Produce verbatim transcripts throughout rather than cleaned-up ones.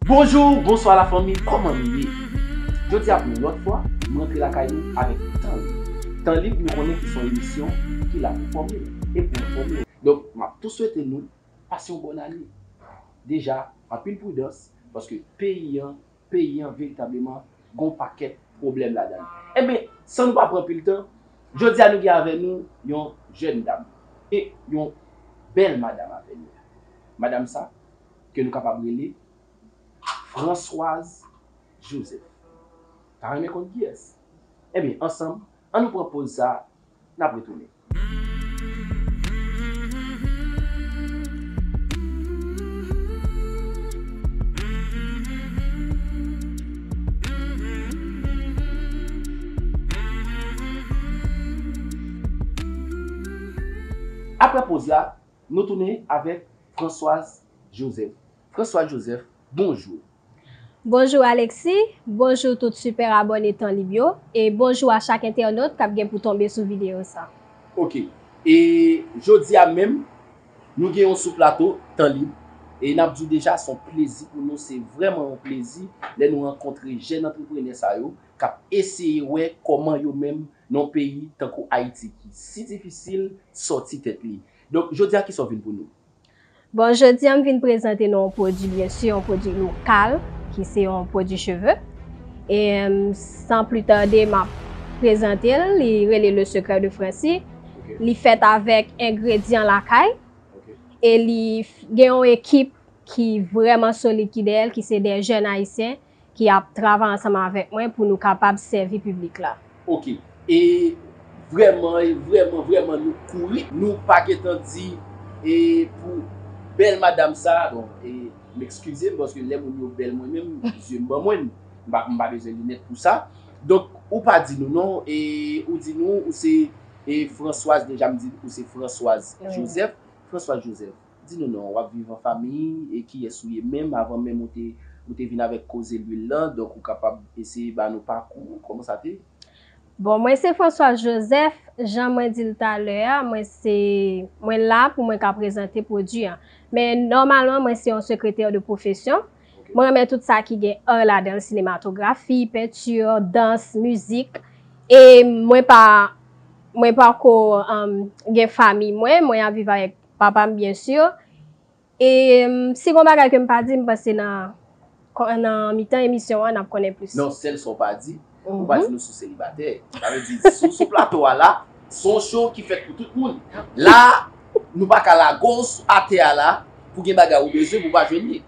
Bonjou, bonswa lafanmi, kòman nou ye? Jodi a pou yon lòt fwa, m rantre lakay nou avèk Tan Lib. Tan Lib, nou konnen ki se yon emisyon ki la pou fòme w e pou enfòme w. Donk, m ap tou swete nou pase yon bòn ane. Deja, anpil pridans, paske peyi an, peyi an veritableman gon pakèt pwoblèm ladan l. Enben, san nou pa pran anpil tan, jodi a nou gen avè nou yon jèn dam e yon bèl madanm avè nou. Madanm sa, ke nou kapab rele Françoise Joseph. Ta renmen konn kiyès? Enben, ansanm, ann nou pran poz sa, n ap retounen. Apre poz la, nou tounen avèk Françoise Joseph. Françoise Joseph, bonjou. Bonjou Alexis, bonjou tout sipè abòne Tan Lib yo, e bonjou a chak entènot k ap gen pou tonbe sou videyo sa. Ok. E jodi a menm, nou gen yon sou plato, Tan Lib, e n ap di w deja, se yon plezi pou nou, se vrèman yon plezi lè nou rankontre jèn antreprenè sa yo k ap eseye wè kòman yo menm nan yon peyi tankou Ayiti ki si difisil sòti tèt li. Donk, jodi a, kisa w vin pou nou? Bon, jodi a m vin prezante nou yon pwodui, byen si, yon pwodui lokal, ki se yon pwodui cheve. E, em, san pli tade, m ap prezante l. Li rele Le Secret de Francie. Ok. Li fèt avèk engredyan lakay. Ok. E li f-, gen yon ekip ki vrèman solid ki dèyè l, ki se de jèn ayisyen ki ap travay ansanm avèk mwen pou nou kapab sèvi piblik la. Ok. E vrèman, e vrèman, vrèman, nou kouri. Nou pa gentan di, e pou bèl madanm sa, bon, e m ekskize m, paske lè moun yo bèl mwen menm, zye m ban mwen, m pa, m pa bezwen linèt pou sa. Donk, ou pa di nou non, e ou di nou, ou se, e Françoise, deja m di ou se Françoise Joseph. Françoise Joseph, di nou non, w ap viv an fanmi, e kiyès ou ye menm, avan menm ou te, ou te vin avèk koze lwil lan, donk ou kapab eseye ba nou pakou w, kòman sa te ye? Bon, mwen se Françoise Joseph, jan mwen di l talè a, mwen se, mwen la pou mwen ka prezante pwodui an. Men nòmalman, mwen se yon sekretè de pwofesyon. Ok. Mwen renmen tout sa ki gen art ladan l, sinematografi, penti, dans, mizik. E mwen pa, mwen pa ko, um, gen fanmi mwen, mwen ap viv avèk papa m, byen si. E, m, si gon bagay ke m pa di, m panse nan, nan mitan emisyon an, n ap konnen plis. Non, sèl sa w pa di, ou pa di nou si w selibatè. Sa vle di, si w sou plato a la, se yon show ki fèt pou tout moun. La, nou pa ka lage w atè a la, pou gen bagay ou bezwen, pou w pa jwenn li.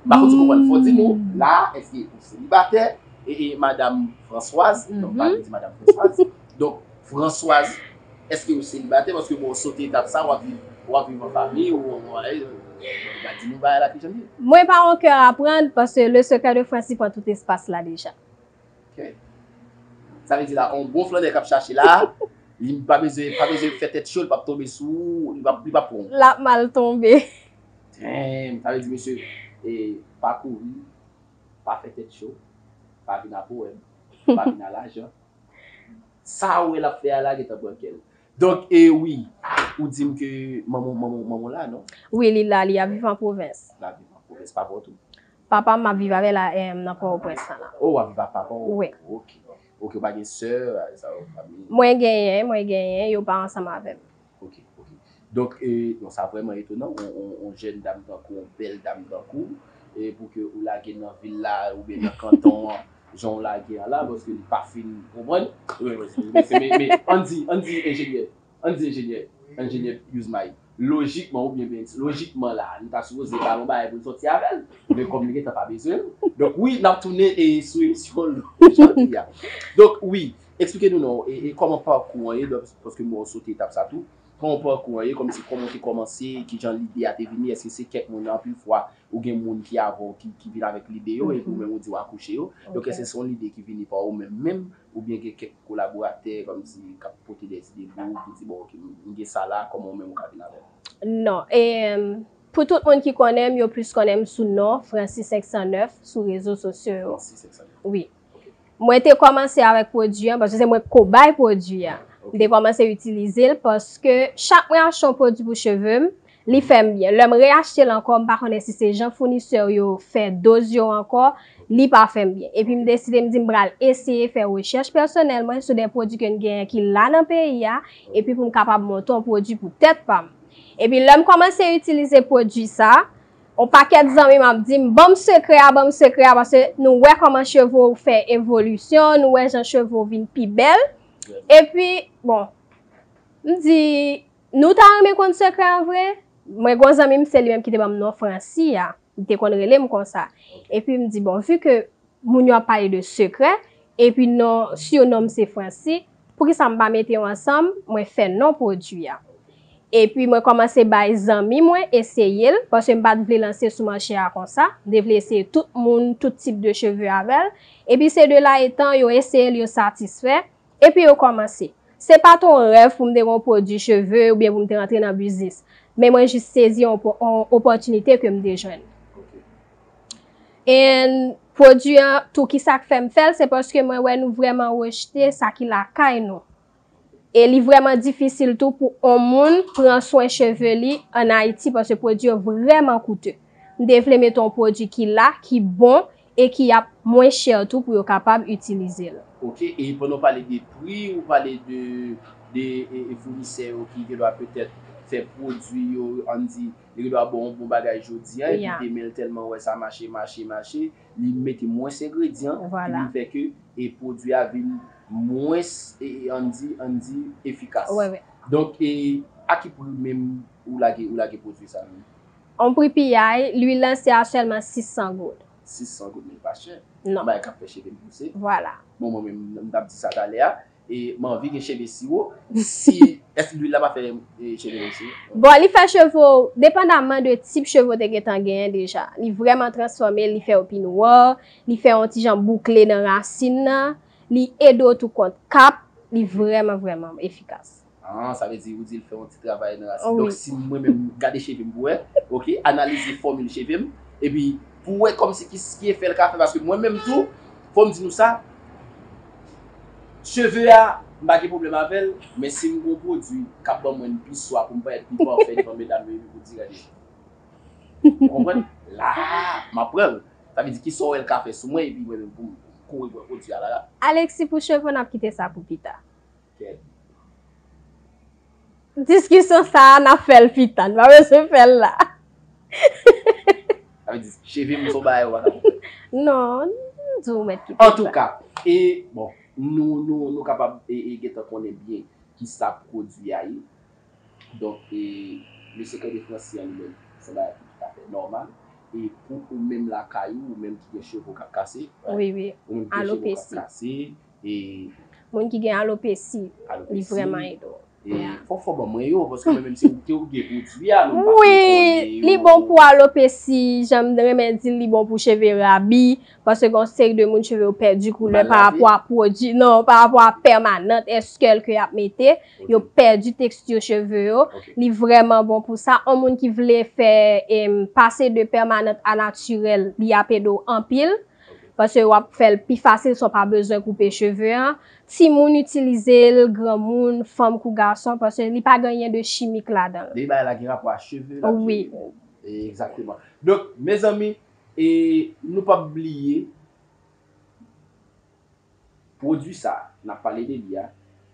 M pa konn si w konprann. Fò w di nou, la, èske ou selibatè? E, e, Madam Françoise, non, pa di Madam Françoise. Donk, Françoise, èske ou selibatè? Paske bon, w sote etap sa, w ap viv, w ap viv an fanmi, ou, ou, ou, ou ka di nou bagay la ki jan l ye. Mwen pa yon kè a prann, paske Le Secret de Francie pran tout espas la deja. Ok. Sa vle di la, yon bon flannè k ap chache la, li pa bezwen, pa bezwen fè tèt cho, li p ap tonbe sou ou, li p ap, li p ap pran w. L ap mal tonbe. Damn, sa vle di, mesye, e, pa kouri, pa fè tèt cho, pa vin a powèm, pa vin a lajan. Sa ou wè l ap fè a la gentan pran kè l. Donk, e wi, ou di m ke manman, manman, manman w la, non? Wi, li la, li ap viv an pwovens. L ap viv an pwovens, papa w tou? Papa m ap viv avè l a, em, nan Pòtoprens la. Oh, w ap viv ak papa w? Wi. Ok. Ok, ou pa gen sè, sa yo, fanmi? Mwen genyen, mwen genyen, yo pa ansanm avè m. Ok, ok. Donk, e, non, sa vrèman etonan, on, on, on jèn dam tankou, on bèl dam tankou, e pou ke ou lage nan vil la, oubyen nan kanton an, jan w lage a la, paske li pa fin konprann. Wi, wi, wi, men, men, men, ann di, ann di enjenyè, ann di enjenyè, enjenyè Yousmaï. Lojikman, oubyen ben, lojikman la, nou ta sipoze ba l yon bagay pou l sòti avè l. Men kòm li gentan pa bezwen l. Donk, wi, n ap tounen e sou emisyon l jodi a. Donk, wi, eksplike nou non, e, e kòman pakou an ye, donk, paske mwen sote etap sa tou. Kòman pakou an ye, kòmsi kòman w te kòmanse, kijan lide a te vini, èske se kèk moun, anpil fwa, ou gen moun ki avè w, ki, ki vin avèk lide yo, epi ou menm ou di w akouche yo. Donk, èske se yon lide ki vini pa ou menm menm, oubyen gen kèk kolaboratè, kòmsi, k ap pote de ide pou ou, pou di, bon, ok, m gen sa la, kòman ou menm ou ka vin avè l? Non, e, pou tout moun ki konnen m, yo plis konnen m sou non Francie senk san nèf sou rezo sosyo yo. Francie senk san nèf. Wi. Ok. Mwen te kòmanse avèk pwodui an, paske se mwen k kobay pwodui an. Ok. M te kòmanse itilize l paske chak mwen achte yon pwodui pou cheve m, Li fè m byen. Lè m reyachte l ankò, m pa konnen si se jan founisè yo fè doz yo ankò, li pa fè m byen. Epi m deside m di m pral eseye fè rechèch pèsonèl mwen sou de pwodui ke n genyen ki la nan peyi a, epi pou m kapab monte yon pwodui pou tèt pa m. Epi lè m kòmanse itilize pwodui sa, yon pakèt zanmi m ap di m, "Ban m sekrè a, ban m sekrè a," paske nou wè kòman cheve w fè evolisyon, nou wè jan cheve w vin pi bèl. Epi, bon, m di, "Nou ta renmen konn sekrè an vre?" Mwen gon zanmi m, se li menm ki te ban m non Fransi a. Li te konn rele m konsa. Epi m di, "Bon, vi ke moun yo ap pale de sekrè, epi non, sinon m se Fransi, poukisa m pa mete yo ansanm, mwen fè non pwodui a?" Epi mwen kòmanse bay zanmi mwen eseye l, paske m pa t vle lanse sou mache a konsa. M te vle eseye tout moun, tout tip de cheve avè l. Epi se de la etan yo eseye l, yo satisfè. Epi yo kòmanse. Se pa t yon rèv pou m te gen yon pwodui cheve oubyen pou m te rantre nan biznis. Men mwen jis sezi yon opò-, yon opòtinite ke m te jwenn. And pwodui an tou, ki sa k fè m fè l, se paske mwen wè nou vrèman rejte sa ki lakay nou. E li vrèman difisil tou pou yon moun pran swen cheve li ann Ayiti, paske pwodui yo vrèman koute. M te vle mete yon pwodui ki la, ki bon, e ki ap mwen chè tou pou yo kapab itilize l. Ok, e pandan w pale de pri, ou pale de, de e, e founisè yo ki gendwa petèt fè pwodui yo, ann di, li gendwa ba w yon bon bagay jodi a, epi demen l tèlman wè sa mache, mache, mache, li mete mwens engredyan, ki vin fè ke e pwodui a vin mwens, e, e, ann di, ann di, efikas. Donk, e, a ki pri menm ou lage, ou lage pwodui sa menm? Yon pri piyay, lwil lan se a sèlman sis san goud. Sis san goud, men pa chè. Non. Bagay k ap fè cheve m pouse. Vwala. Bon, mwen menm, m t ap di sa talè a. E m anvi gen cheve siwo. Si, èske lwil la pa fè, e, cheve m siwo? Bon, li fè cheve w, depandaman de tip cheve w te gentan genyen deja. Li vrèman transfòme l, li fè yo pi nwa, li fè yon ti jan boukle nan rasin nan, li ede w tou kont kap, li vrèman, vrèman efikas. Ah, sa vle di ou di l fè yon ti travay nan rasin. Donk, si mwen menm gade cheve m pou wè, ok, analize fòmil cheve m, epi pou wè kòmsi ki, ki efè l ka fè, paske mwen menm tou, fò m di nou sa, cheve a, m pa gen pwoblèm avè l, men si m gon pwodui k ap ban mwen pi swa pou m parèt pi pafè devan medam yo, epi pou di, "Gade." Ou konprann? La, m ap pran l. Sa vle di, kisa w wè l ka fè sou mwen, epi mwen menm pou m kouri pran pwodui a la, la. Alexis, pou cheve w, n ap kite sa pou pita. Kèt. Diskisyon sa a, n ap fè l pita. N pa bezwen fè l la. Sa vle di, cheve m se yon bagay ou pa ka konprann. Non, m di w mèt kite l la. Antouka, e, bon, nou, nou, nou kapab, e, e, gentan konnen byen kisa pwodui a ye. Donk, e, Le Secret de Franci an li menm, se yon bagay ki toutafè nòmal. E pou ou menm lakay ou, ou menm ki gen cheve w k ap kase, right? Wi, wi. Ou menm ki gen cheve w k ap kase, e moun ki gen alopesi, li vrèman ede w. E fò, fò ban mwen yo, paske mwen menm se ou ke ou gen pwodui a, men m pa fin konnen yo. Wi, li bon pou alopesi, jan m renmen di l, li bon pou cheve rabi, paske gen yon seri de moun cheve yo pèdi koulè pa rapò a pwodui, non, pa rapò a pèmanant, èskèl ke y ap mete, yo pèdi teksti cheve yo. Li vrèman bon pou sa. Yon moun ki vle fè, em, pase de pèmanant a natirèl, li ap ede w anpil. Paske w ap fè l pi fasil san w pa bezwen koupe cheve an. Timoun itilize l, granmoun, fanm kou gason, paske li pa gen anyen de chimik ladan l. Depi bagay la gen rapò a cheve, l ap jere. Wi. Egzakteman. Donk, mezanmi, e nou p ap bliye, pwodui sa a, n ap pale de li a,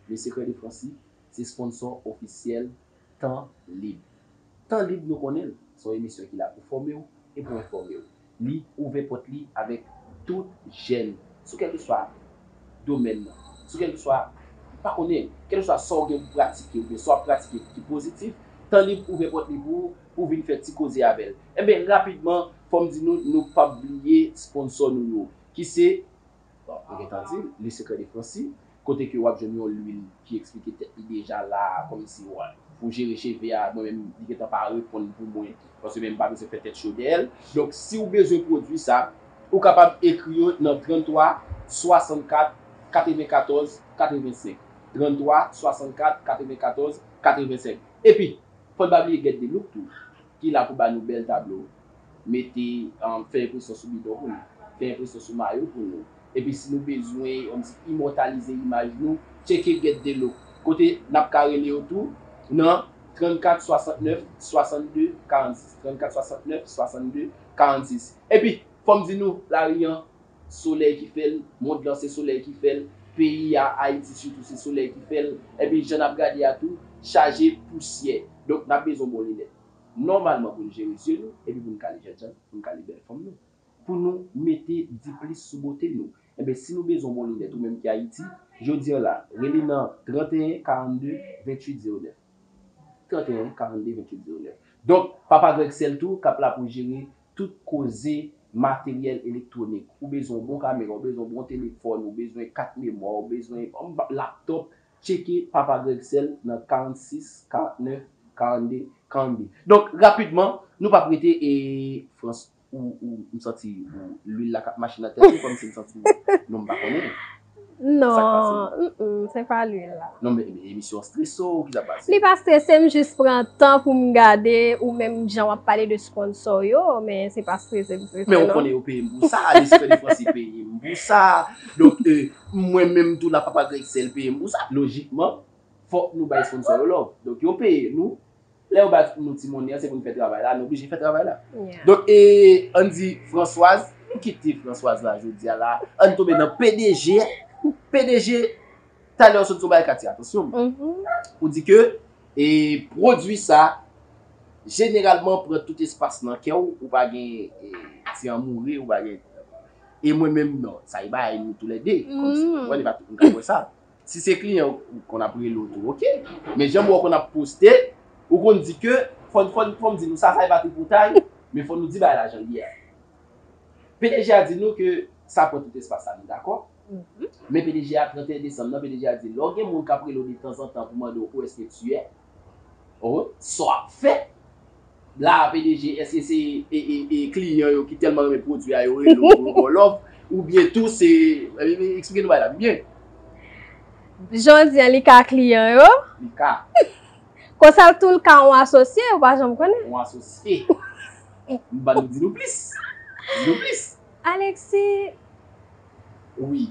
Le Secret de Franci, se sponsò ofisyèl Tan Lib. Tan Lib, nou konnen l, se yon emisyon ki la pou fòme w e pou enfòme w. Li ouvè pòt li avèk tout jèn, sou kèlkeswa domèn nan, sou kèlkeswa, pa konnen, kèlkeswa sa w gen pou pratike oubyen sa w ap pratike ki pozitif, Tan Lib ouvè pòt li pou ou, pou w vin fè ti koze avè l. Enben, rapidman, fò m di nou, nou p ap bliye sponsò nou yo, ki se Bon, nou gentan di, Le Secret de Franci, kote ke w ap jwenn yon lwil ki eksplike tèt li deja la, kòmsi, w, pou jere cheve a, mwen menm, li gentan pa reponn pou mwen, paske menm m pa bezwen fè tèt cho dèyè l. Donk, si w bezwen pwodui sa, ou kapab ekri yo nan tranntwa swasannkat katrevenkatòz katrevensenk. Tranntwa swasannkat katrevenkatòz katrevensenk. Epi, fò n pa bliye Get the Look tou, ki la pou ba nou bèl tablo, mete, um, fè enpresyon sou bidon pou nou, fè enpresyon sou mayo pou nou. Epi si nou bezwen, um, imòtalize imaj nou, tcheke Get the Look. Kote n ap ka rele yo tou nan trannkat swasantnèf swasannde karannsis. Trannkat swasantnèf swasannde karannsis. Epi, fò m di nou, lari an, solèy ki fè l, mond lan se solèy ki fè l, peyi a, Ayiti sitou, se solèy ki fè l, epi jan n ap gade a tou, chaje pousyè. Donk, n ap bezwen bon linèt. Nòmalman, pou n jere zye nou, epi pou n kale jènjan, pou n kale bèl fanm nou. Pou nou mete diplis sou bote nou. Enben, si nou bezwen bon linèt, ou menm ki Ayiti, jodi a la, rele nan trannteyen karannde venntuit zewo nèf. Trannteyen karannde venntuit zewo nèf. Donk, Papa Greg Sèl tou k ap la pou jere tout koze materyèl elektwonik. Ou bezwen yon bon kamera, ou bezwen yon bon telefòn, ou bezwen kat memwa, ou bezwen yon laptop, tcheke Papa Greg Sèl nan karannsis karantnèf karannde karannde. Donk, rapidman, nou p ap rete e Frans ou, ou m santi ou lwil la k ap mache nan tèt ou, kòmsi m santi non, m pa konnen. Sa k pase? Non, mm, mm, se pa lwil la. Non, men men emisyon an strese w, ki sa k pase? Li pa strese m, jis pran tan pou m gade ou menm jan w ap pale de sponsor yo, men se pa strese m strese Men ou non. Konnen yo peye m pou sa, Lespri de Fransi peye m pou sa. Donk, euh, mwen menm tou la Papa Greg Sèl peye m pou sa. Lojikman, fòk nou bay sponsor yo love. Donk, yo peye nou. Lè yo bay nou ti monnen an, se pou n fè travay la, nou oblije fè travay la. Yeah. Donk, e, ann di Françoise, nou kite Françoise la jodi a la, ann tonbe nan P D G. P D G, talè w sot sou bagay Katia, atansyon. Mhm. Ou di ke, e, pwodui sa, jeneralman, pran tout espas nan kè w, ou pa gen, e, ti anmoure, ou pa gen. E mwen menm, non, sa e bagay nou toulède, kòmsi, mwen, e pa tout moun k ap wè sa. Si se kliyan ou konn ap rele w tou, oke. Men jan mwen konn ap poste, ou konn di ke, fò, fò, fò m di nou sa, sa e pa tripotay, men fò nou di bagay la jan l ye a. P D G a di nou ke sa pran tout espas la, nou dakò? Men P D G a, trannteyen desanm nan, P D G a di, lè w gen moun k ap rele w detanzantan pou mande w, où est-ce que tu es? Oh, sa w ap fè? La, P D G, èske se e, e, e, kliyan yo ki tèlman renmen pwodui a, yo rele w pou yo ba w love? Oubyen tou, se, e, e, eksplike nou bagay la byen. Jan w di an, li ka kliyan yo. Li ka. Konsa tou l ka yon asosye, ou pa janm konnen. Yon asosye. M pa nou di nou plis. Di nou plis. Alexis, Wi.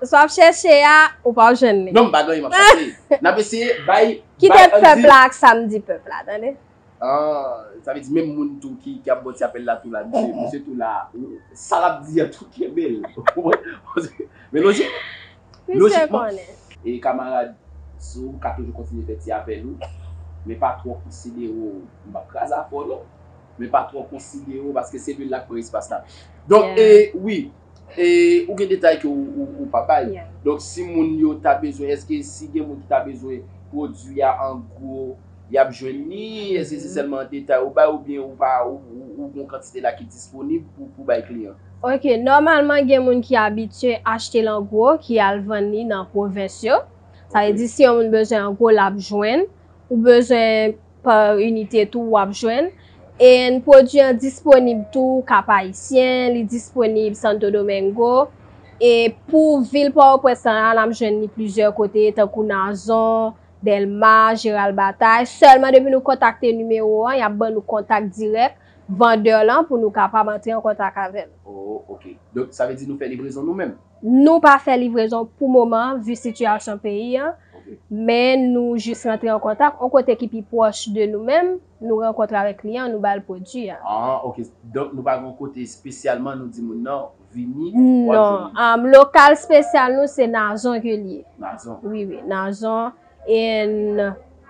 sa w ap chèche a, ou p ap jwenn li. Non, m pa gen anyen m ap chèche. N ap eseye bay. Ki bay tèt pèp Andy. La ak sa m di pèp la, tande? Ah, sa vle di menm moun tou ki, ki ap bò ti apèl la tou la, misye, misye tou la. Sa l ap di an tou kenbe l. Men lojik. Misye Lojikman. Konnen. E kamarad, si w ka toujou kontinye fè ti apèl ou, men pa twò konsidere w, m p ap kraze afè w non, men pa twò konsidere w paske se lwil la k pran espas la. Donk, Yeah. e, wi, e, ou gen detay ke ou, ou, ou pa bay. Yeah. Donk, si moun yo ta bezwen, èske si gen moun ki ta bezwen pwodui a an gwo, y ap jwenn li? Èske se sèlman an detay ou bay oubyen ou pa, ou, ou, ou gen yon kantite la ki disponib pou, pou bay kliyan? Ok, nòmalman gen moun ki abitye achte l an gwo, ki al vann li nan pwovens yo. Sa vle di si yon moun bezwen an gwo, l ap jwenn. Ou bezwen pa inite tou, w ap jwenn. E pwodui an disponib tou Kap Ayisyen, li disponib Santo Domingo. E pou vil Pòtoprens lan, n ap jwenn li plizyè kote, tankou Nazon, Dèlma, Jeral Batay. Sèlman depi nou kontakte nimewo an, y ap ban nou kontak dirèk vandè lan pou nou kapab antre an kontak avè l. Oh, ok. Donk, sa vle di nou fè livrezon nou menm? Nou pa fè livrezon pou moman, vi sitiyasyon peyi an, Ok. men nou jis rantre an kontak, yon kote ki pi pwòch de nou menm, nou rankontre avèk kliyan, nou ba l pwodui a. Ah, ok. Donk, nou pa gen yon kote espesyalman nou di moun nan, vini, w ap Non, jwenn li. Um, lokal espesyal nou, se Nazon ke l ye. Nazon. Wi, wi, Nazon. E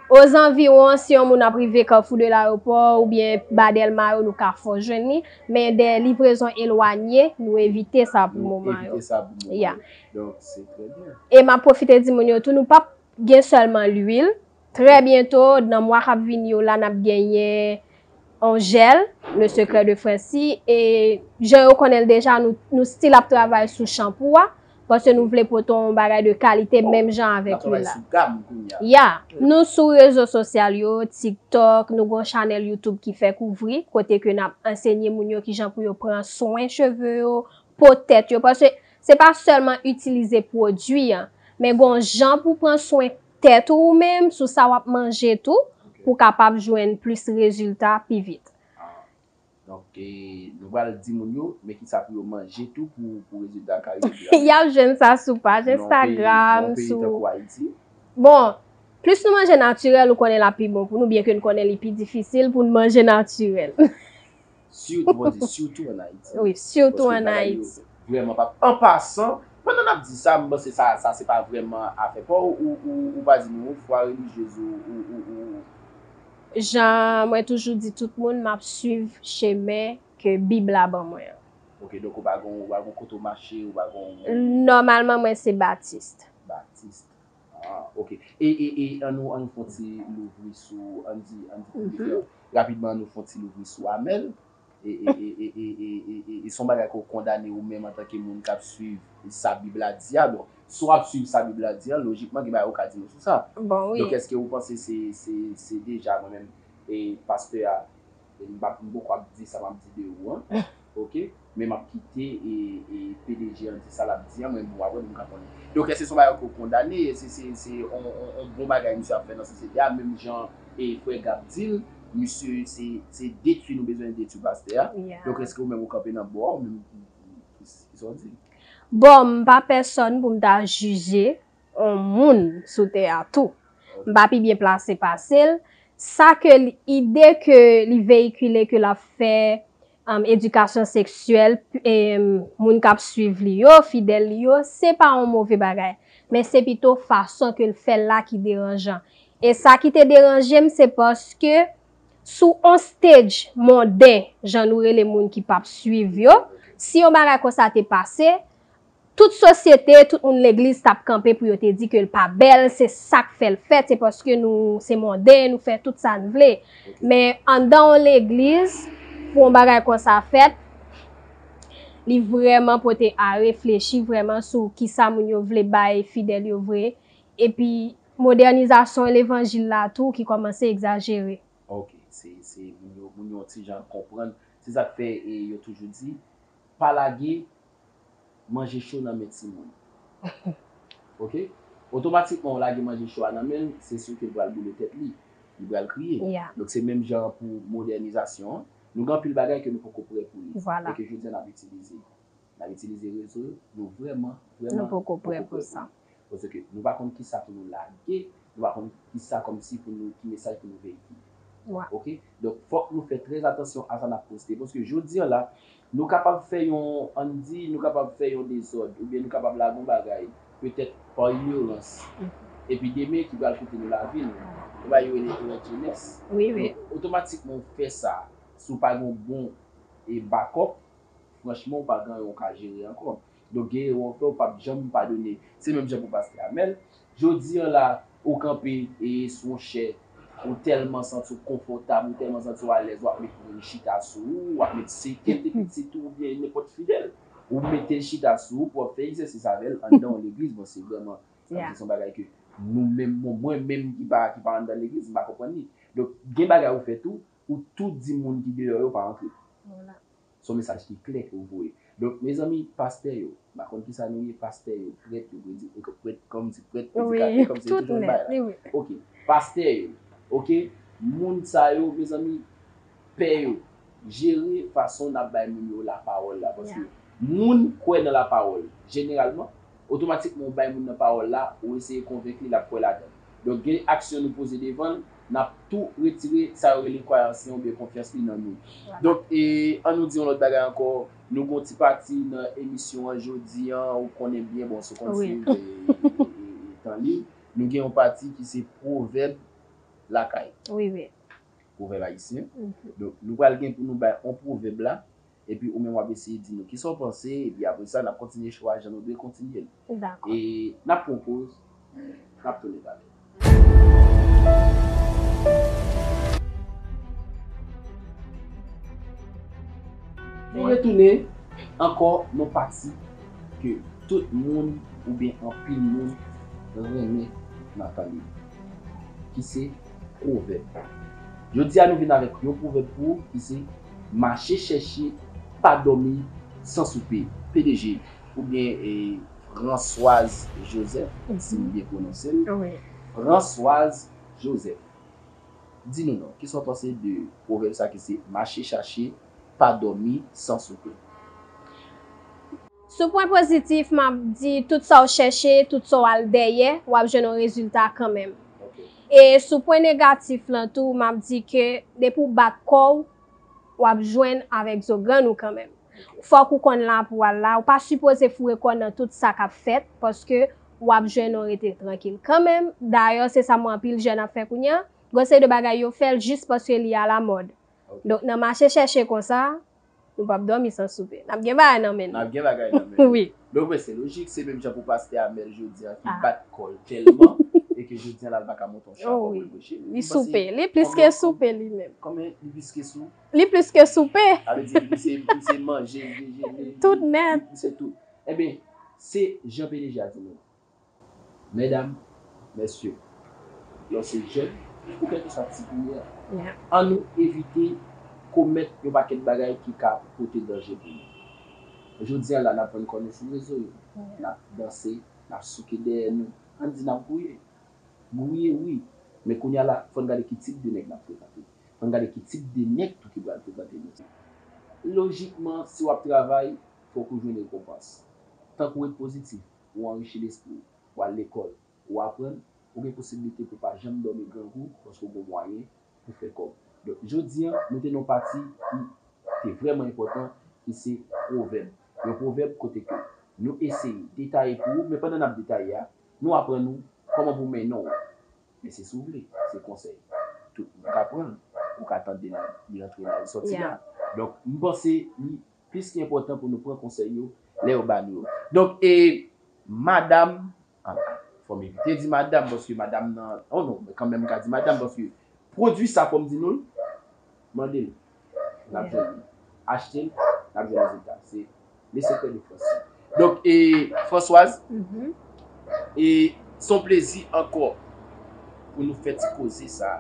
ozanviwon, si yon moun ap rive Carrefour de l'Aéroport oubyen ba Dèlma yo, nou ka fè w jwenn li. Men de livrezon elwanye, nou evite sa pou Nou moman yo. Evite sa pou moman Ya. yo. Donk, se trè byen. E m ap pwofite di moun yo tou, nou p ap gen sèlman lwil. Trè byento, nan mwa k ap vini yo la, n ap genyen yon jèl, Le Secret de Francie. E jan yo konnen l deja, nou, nou still ap travay sou chanpou a. Paske nou vle pote yon bagay de kalite, menm jan avèk N ap travay lwil la. Sou gam kounye a. Ya, nou sou rezo sosyal yo, TikTok, nou gon chanèl YouTube ki fèk ouvri, kote ke n ap ansenye moun yo kijan pou yo pran swen cheve yo, po tèt yo. Paske se pa sèlman itilize pwodui an, men gon jan pou pran swen tèt ou menm, sou sa w ap manje tou, pou w kapab jwenn plis rezilta pi vit. Donk, e, nou pral di moun yo, men kisa pou yo manje tou pou, pou rezilta ka rive pi rapid. Y ap jwenn sa sou paj Nan yon peyi, Instagram, nan yon peyi sou tankou Ayiti. Bon, Plis nou manje natirèl, ou konnen l ap pi bon pou nou, byen ke n konnen li pi difisil pou n manje natirèl. Sitou, bon, di, sitou an Ayiti. Wi, sitou an Ayiti. Vrèman pa. An pasan, pandan n ap di sa, m panse sa, sa se pa vrèman afè pa w, ou, ou, ou pa di nou fwa relijyez ou, ou, ou, ou. Jan mwen toujou di tout moun, m ap swiv chemen ke Bib la ban mwen an. Ok, donk ou pa gon, ou pa gon kote w mache, ou pa gon. Nòmalman, mwen se Batis. Batis. Ah, ok. E, e, e, an nou, an nou fon ti louvri sou, an di, an di piblik lan. Rapidman, an nou fon ti louvri sou Amèl. E, e, e, e, e, e, e, e, e se yon bagay ke w kondane ou menm antanke moun k ap swiv sa Bib la di a. Bon, si w ap swiv sa Bib la di a, lojikman, gen bagay ou ka di nou sou sa. Bon, wi. Donk, èske ou panse se, se, se deja mwen menm, e pastè a, e m p ap, m poko ap di sa m ap di de ou an, ok? Men m ap kite e, e P D G an di sa l ap di an, mwen menm apre pou m ka konnen. Donk, èske se yon bagay ke w kondane? Se, se, se yon, yon, yon bon bagay misye ap fè nan sosyete a, menm jan e frè Gab di l, misye se, se detwi nou bezwen detwi pastè a. Donk, èske ou menm ou kanpe nan bò a, ou menm ki, ki, ki sa w di? Bon, m pa pèsòn pou m ta jije yon moun sou tè a tou. M pa pi byen plase pase l. Sa ke li, ide ke li veyikile ke l ap fè um, edikasyon seksyèl, um, moun k ap swiv li yo, fidèl li yo, se pa yon move bagay. Men se pito fason ke l fè l la ki deranjan. E sa ki te deranje m, se paske sou on stage monden, jan nou rele moun ki p ap swiv yo, si yon bagay konsa te pase, tout sosyete, tout moun legliz t ap kanpe pou yo te di ke l pa bèl, se sa k fè l fèt, se paske nou se monden, nou fè tout sa n vle. Men anndan yon legliz, pou yon bagay konsa fèt, li vrèman pote a reflechi vrèman sou kisa moun yo vle bay fidèl yo vre. Epi modènizasyon levanjil la tou ki kòmanse egzajere. Ok, se, se moun yo, moun yo yon ti jan konprann. Se sa k fè e, yo toujou di, pa lage manje cho nan men timoun. Ok? Otomatikman, ou lage manje cho a nan men l, se si ke l pral boule tèt li. Li pral kriye. Donk, se menm jan pou modènizasyon an. Nou gen anpil bagay ke nou poko prè pou li. E ke jodi a n ap itilize. N ap itilize rezo yo, nou vrèman, vrèman. Nou poko prè pou sa. Paske nou pa konn kisa pou nou lage, nou pa konn kisa kòmsi pou nou, ki mesaj pou nou veyikile. Ok? Donk, fòk nou fè trè atansyon a sa n ap poste. Paske jodi a la, nou kapab fè yon, ann di, nou kapab fè yon dezòd, oubyen nou kapab lage yon bagay, petèt pa ignorans. Epi demen, ki pral koute nou lavi nou. Yon bagay yo rele erè jenès. Donk, otomatikman, ou fè sa, si w pa gen yon bon e bakòp, franchman, ou pa gen anyen ou ka jere ankò. Donk, gen erè w fè, ou p ap janm padone. Se menm jan pou pastè Amèl. Jodi a la, ou kanpe e sou yon chè, ou tèlman santi w konfòtab, ou tèlman santi w alèz, w ap met moun chita sou ou, w ap met se kèlke pitit ou oubyen nenpòt fidèl. Ou mete l chita sou ou pou w ap fè egzèsis avè l anndan yon legliz. Bon, se vrèman, sa se yon bagay ke nou menm, bon, mwen menm ki pa, ki pa anndan legliz, m pa konprann li. Donk, gen bagay ou fè tou, ou tou di moun ki deyò yo pa antre. Se yon mesaj ki klè ke w voye. Donk, mezanmi, pastè yo, m pa konn kisa nou ye, pastè yo, prèt yo, predi- prèt, kòmsi prèt, predikatè, kòmsi yo toujou bay la. Ok, pastè yo, ok, moun sa yo, mezanmi, pè yo, jere fason n ap bay moun yo lapawòl la, paske moun kwè nan lapawòl, jeneralman, otomatikman ou bay moun nan pawòl la, ou eseye konvenk li, l ap kwè ladan l. Donk, gen aksyon nou poze devan l, n ap tou retire sa yo rele kwayans li oubyen konfyans li nan nou. Donk, e, ann nou di yon lòt bagay ankò, nou gen yon ti pati nan emisyon an jodi an, ou konnen byen, bon, si w konn swiv e, e, e, e, tan lib, nou gen yon pati ki se pwovèb lakay. Pwovèb ayisyen. Donk, nou pral gen pou nou bay yon pwovèb la, epi ou menm w ap eseye di nou kisa w panse, epi apre sa, n ap kontinye cho a jan nou dwe kontinye l. E n ap pran yon poz, n ap tounen talè. Nou retounen ankò nan pati ke tout moun oubyen anpil moun renmen nan tan lib, ki se pwovèb. Jodi a, nou vin avèk yon pwovèb pou ou ki se mache chèche, pa dòmi san soupe. P D G oubyen e, Françoise Joseph, si m byen pwononse l. Françoise Joseph. Di nou non, kisa w panse de pwovèb sa ki se mache chache, pa dòmi san soupe? Sou pwen pozitif, m ap di tout sa w chèche, tout sa w al dèyè, w ap jwenn yon rezilta kanmenm. E sou pwen negatif lan tou, m ap di ke depi w bat kò w, w ap jwenn avèk zo grann ou kanmenm. Fòk ou konn la pou w al la. Ou pa sipoze foure kò w nan tout sa k ap fèt, paske w ap jwenn yon rete trankil kanmenm. Dayè, se sa m wè anpil jèn ap fè kounye a. Gon seri de bagay yo fè l jis paske li alamòd. Donk, nan mache chèche konsa, nou p ap dòmi san soupe. N ap gen bagay nan men nou. N ap gen bagay nan men nou. Wi. Donk, men se lojik, se menm jan pou pastè Amel jodi a ki bat kò l tèlman e ke jodi a la l pa ka monte yon chwa pou l preche. Li soupe. Li plis ke soupe li menm. Konbyen li plis ke sou? Li plis ke soupe. Sa vle di li se, li se manje, li dejene, tout nèt. Li se tout. Ebyen, se jan P D G a di nou. Medam, mesye, lè w se jèn, ou kèlkeswa tip ou ye a, an nou evite komèt yon pakèt bagay ki ka pote danje pou nou. Jodi a la, n ap vann kò nou sou rezo yo, n ap danse, n ap souke dèyè nou, ann di n ap gouye. Gouye, wi, men kounye a la, fò n gade ki tip de nèg n ap frekante. Fò n gade ki tip de nèg tou ki pral frekante nou. Lojikman, si w ap travay, fòk ou jwenn rekonpans. Tank ou ret pozitif, ou anrichi lespri w, ou al lekòl, ou aprann, ou gen posiblite pou pa janm dòmi grangou paske w gen mwayen pou fè kòb. Donk, jodi a, nou te nan yon pati ki te vrèman enpòtan, ki se pwovèb. Yon pwovèb kote ke nou eseye detaye pou ou, men pandan n ap detaye a, nou aprann ou kòman pou mennen w. Men se si w vle, se konsèy. Tout moun ka pran l, ou ka tande l, li rantre la, li sòti la. Donk, m panse li plis ki enpòtan pou nou pran konsèy yo lè yo ba nou yo. Donk, e, madam, ah, fò m evite di madam, paske madam nan, oh non, men kanmenm m ka di madam, paske pwodui sa fò m di nou l, mande l. N ap jwenn li. Achte l, n ap jwenn rezilta. Se le secret de Françoise. Donk, e, Françoise, e, se yon plezi ankò pou nou fè ti koze sa,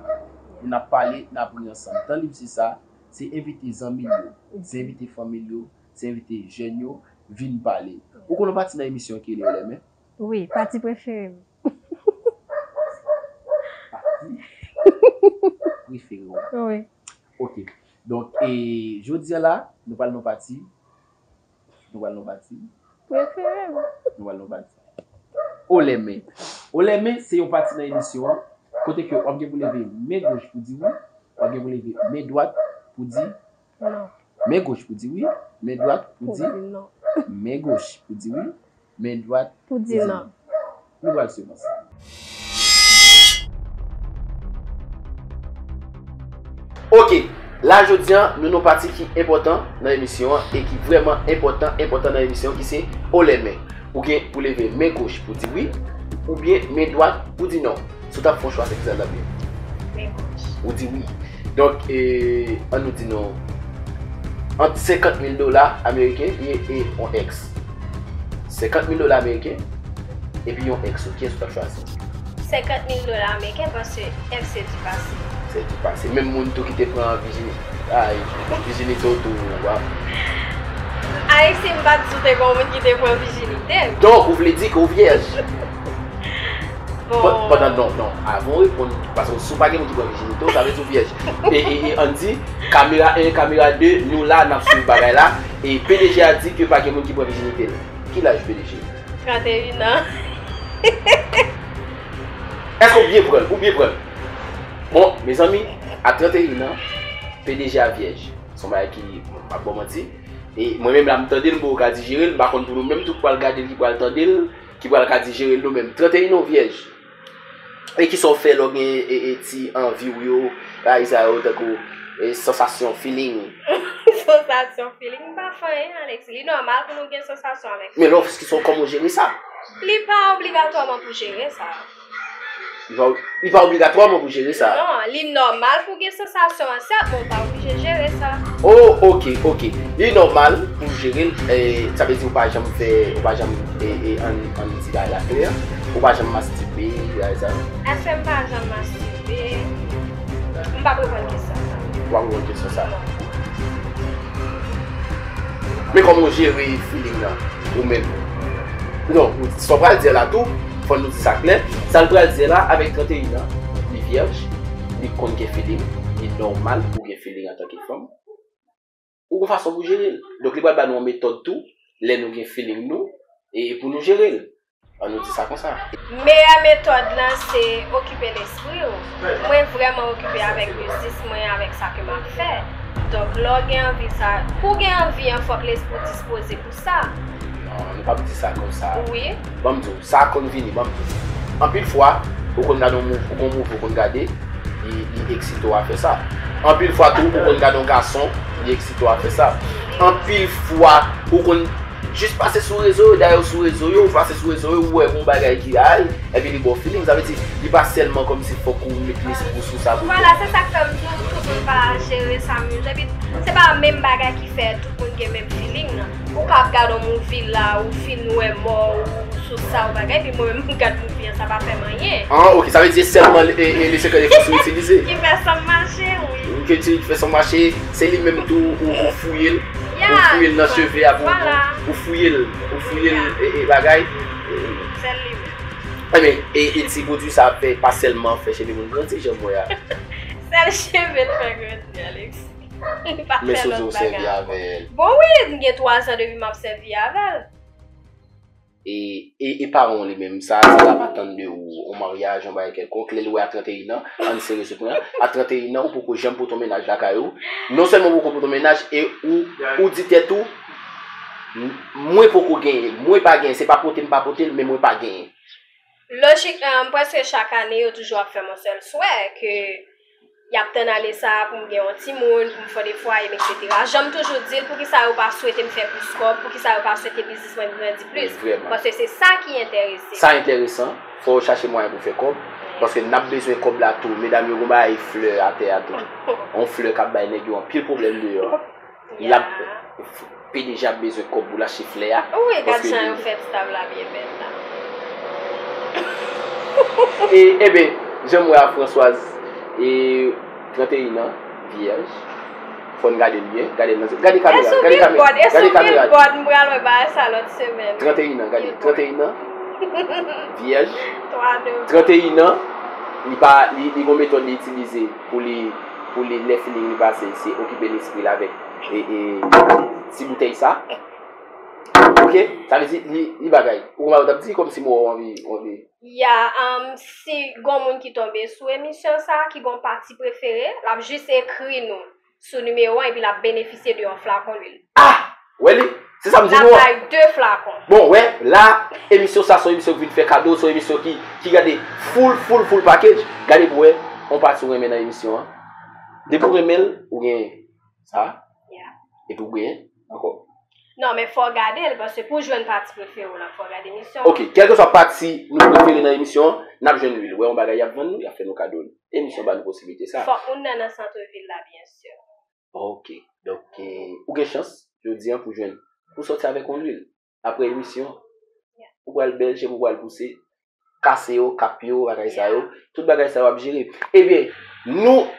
pou n ap pale, n ap ri ansanm. Tan lib se sa, se envite zanmi l yo, se envite fanmi l yo, se envite jèn yo, vin pale. Ou konn yon pati nan emisyon ki rele Olèmen? Wi, pati prefere m. Pati prefere w. Wi. Ok. Donk, e, jodi a la, nou pral nan pati. Nou pral nan pati. Prefere m. Nou pral nan pati. Olèmen. Olèmen, se yon pati nan emisyon an, kote ke w ap gen pou leve men goch pou di wi, w ap gen pou leve men dwat pou di non. Men goch pou di wi, men dwat pou di non. Men goch pou di wi, men dwat pou di non. Nou pral swiv ansanm. Ok, la jodi a, nou nan pati ki enpòtan nan emisyon an e ki vrèman enpòtan, enpòtan nan emisyon ki se Olèmen. Ou gen pou leve men goch pou di wi, oubyen men dwat pou di non. Si w t ap fè yon chwa, se kisa l t ap ye? Men goch. Ou di wi. Donk, e, ann nou di non, ant senkant mil dola ameriken e, e yon èks. Senkant mil dola ameriken, epi yon èks ou, kiyès ou t ap chwazi? Senkant mil dola ameriken, paske èks se di pase. Se di pase. Menm moun tou ki te pran vijini-, ay, vijinite w tou, w ap. Alexis, m pa t di w te gen yon moun ki te pran vijinite m. Donk, ou vle di ke w vyèj? Bon. Pandan, non, non, avan w reponn, paske si w pa gen moun ki pran vijinite w, sa vle di w vyèj. E, e, e, ann di, kamera en, kamera de, nou la, n ap swiv bagay la. E P D G a di ke pa gen moun ki pran vijinite l. Ki laj P D G? Trannteyen an. Èske w byen pran l? Ou byen pran l? Bon, mezanmi, a trannteyen an, P D G a vyèj. Se yon bagay ki, m p ap ba w manti. E mwen menm la, m tande l, m poko ka dijere l, m pa konn pou nou menm tou ki pral gade l, ki pral tande l, ki pral ka dijere l nou menm. Trannteyen an w vyèj. E kisa w fè lè w gen, e, e, ti anvi w yo, bagay sa yo, tankou, e, sansasyon, feeling? Sansasyon, feeling, m pa fè anyen, Alex. Li nòmal pou nou gen sansasyon avèk sa. Men lè w, kisa w, kòman w jere sa? Li pa obligatwaman pou jere sa. Li pa, li pa obligatwaman pou jere sa. Non, li nòmal pou gen sansasyon an, sèt, men w pa oblije jere sa. Oh, ok, ok. Li nòmal pou jere l, e, sa vle di ou pa janm fè, ou pa janm, e, e, ann, ann di bagay la klè, ou pa janm mastibe, bagay sa. Èske m pa janm mastibe? M p ap reponn kesyon sa. Ou p ap reponn kesyon sa. Men kòman w jere feeling nan, ou menm? Non, sa w pral di a la tou, fò nou di sa klè. Sa l pral di a la, avèk trannteyen an, li vyèj, li konn gen feeling, li nòmal pou gen feeling antanke fanm. Ou gon fason pou jere l. Donk, li pral ba nou yon metòd tou, lè nou gen feeling nou, e pou nou jere l. Ann nou di sa konsa. Meyè metòd lan se okipe lespri w. Mwen vrèman okipe avèk biznis mwen, avèk sa ke m ap fè. Donk, lè w gen anvi sa, pou w gen anvi an, fòk lespri w dispoze pou sa. Non, nou p ap di sa konsa. Wi. Ban m di w, sa konn vini, ban m di w. Anpil fwa, ou konn gade yon mouv, ou gon mouv ou konn gade, li, li eksite w a fè sa. Anpil fwa tou, ou konn gade yon gason, li eksite w a fè sa. Anpil fwa, ou konn jis pase sou rezo yo, dayè ou sou rezo yo, ou pase sou rezo yo, ou wè yon bagay ki ay, epi li ba w feeling, sa vle di, li pa sèlman kòmsi fòk ou met lespri w sou sa pou Vwala, se sa k fè m di w tout moun pa jere sa menm jan. Epi, se pa menm bagay ki fè tout moun gen menm feeling nan. Ou ka ap gade yon movie la, ou fin wè mò, ou sou sa, ou bagay, epi mwen menm m gad movie an, sa pa fè m anyen. Ah, ok, sa vle di sèlman e, e, le secret de Francis ou itilize. Ki fè san m mache, wi. Ke ti fè san m mache, se li menm tou ou, ou fouye l. Ou Ya, fouye l nan cheve a pou vwala. Ou fouye l, ou fouye l e, e bagay. Sèl li menm. Ebyen, e, e ti pwodui sa ap fè, pa sèlman fè cheve moun grandi, jan m wè a. Sèl cheve l fè grandi, Alex. Li pa Men fè Sozo lòt sèvi bagay. Avè l. Bon, wi, m gen twa zan depi m ap sèvi avè l. E, e, e paran w li menm, sa, sa l ap atann de ou, yon maryaj, yon bagay kèlkonk, lè l wè a trannteyen an, ann serye sou pwen an, a trannteyen an, ou poko janm pote yon mennaj lakay ou. Non sèlman ou poko pote yon mennaj, e ou, ou di tèt ou, "M- mwen poko genyen, mwen pa genyen, se pa pote m pa pote l, men mwen pa genyen." Lojikman, prèske chak ane, yo toujou ap fè m yon sèl swè, ke y ap tann ane sa a pou m gen yon timoun, pou m fè de fwaye m, etsetera. Jan m toujou di l, poukisa yo pa swete m fè plis kòb, poukisa yo pa swete biznis mwen grandi plis? Vrèman. Paske se sa ki enterese. Sa enteresan, fò yo chache mwayen pou fè kòb, paske n ap bezwen kòb la tou. Medam yo gon bagay flè atè a tou. Yon flè k ap bay nèg yo anpil pwoblèm deyò. L ap, P D G ap bezwen kòb pou l achte flè a. Wi, gad Paske jan li- yo fè staff la byen bèl la. E, ebyen, jan m wè a Françoise, e, trannteyen an, vyèj. Fò n gade l byen, gade l nan, gade kamera, Esou gade kamera, billboard, esou gade kamera. Billboard, m pral wè bagay sa lòt semèn. Trannteyen an, gade, trannteyen an, vyèj. Twa de. Trannteyen an, li pa, li, li gon metòd li itilize pou li, pou li, lè feeling li pase, se okipe lespri l avèk, e, e, ti boutèy sa. Ok, sa vle di, li, li bagay. Ou konprann, w t ap di kòmsi m wè w anvi, w anvi. Ya, um, si gon moun ki tonbe sou emisyon sa, ki gon pati prefere, l ap jis ekri nou sou nimewo an epi l ap benefisye de yon flakon lwil. Ah! Wè li? Se sa m di L ap nou an. Bay de flakon. Bon, wè, la, emisyon sa se yon emisyon ki vin fè kado, se yon emisyon ki, ki gade full, full, full package. Gade pou wè, yon pati ou renmen nan emisyon an. Depi w renmen l, ou genyen sa. Ya. Epi ou genyen ankò. Non, men fò w gade l, paske pou w jwenn pati prefere w lan, fò w gade emisyon an. Ok, kèlkeswa pati nou prefere nan emisyon an, n ap jwenn lwil. Wè yon bagay y ap vann nou, y ap fè nou kado l. Emisyon ba nou posiblite sa. Fòk moun nan nan santrevil la, byen si. Ok, donk, eh, ou gen chans, jodi an, pou jwenn, pou sòti avèk yon lwil. Apre emisyon, ou pral bèl, cheve ou pral pouse, kase yo, kap yo, bagay sa yo, tout bagay sa yo ap jere. Ebyen, nou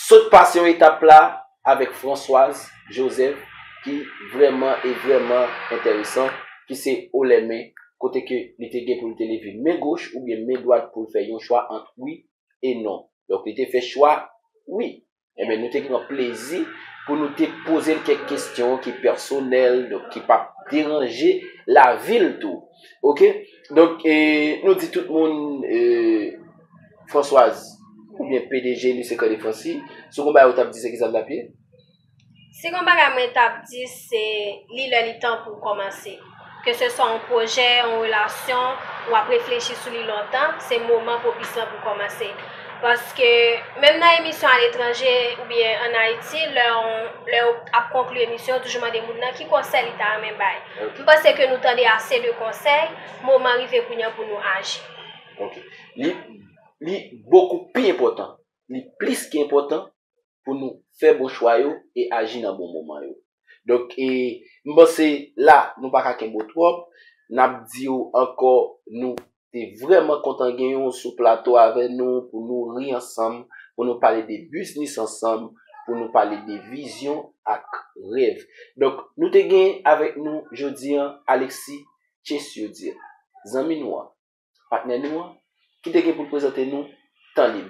sot pase yon etap la avèk Françoise Joseph, ki vrèman e vrèman enteresan, ki se Olèmen, kote ke li te gen pou li te leve men goch oubyen men dwat pou l fè yon chwa ant wi e non. Donk, li te fè chwa wi. Ebyen, nou te gen yon plezi pou nou te poze l kèk kesyon ki pèsonèl, donk ki p ap deranje lavi l tou. Ok? Donk, eh, nou di tout moun, eh, Françoise, oubyen P D G, li se Kande Fransi, si w gon bagay ou t ap di, se kisa l t ap ye? Si gon bagay mwen t ap di, se li lè li tan pou w kòmanse. Ke se swa yon pwojè, yon relasyon, w ap reflechi sou li lontan, se moman pwopis lan pou w kòmanse. Paske, menm nan emisyon aletranje oubyen ann Ayiti, lè w, lè w ap konkli emisyon, yo toujou mande moun nan ki konsèy li ta renmen bay. M panse ke nou tande ase de konsèy, moman rive kounye a pou nou aji. Ok. Li, li bokou pi enpòtan. Li plis ke enpòtan pou nou fè bon chwa yo e aji nan bon moman yo. Donk, e, m panse la, nou pa ka kenbe w twòp. N ap di w ankò, nou te vrèman kontan genyen w sou plato avè nou, pou nou ri ansanm, pou nou pale de biznis ansanm, pou nou pale de vizyon ak rèv. Donk, nou te gen avèk nou jodi an Alexis Chessurdir, zanmi nou an, patnè nou an, ki te gen pou l prezante nou Tan Lib.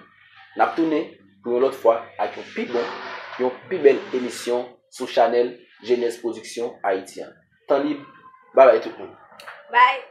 N ap tounen pou yon lòt fwa ak yon pi bon, yon pi bèl emisyon sou chanèl Genèse Production Haïti an. Tan Lib, babay tout moun. Bye!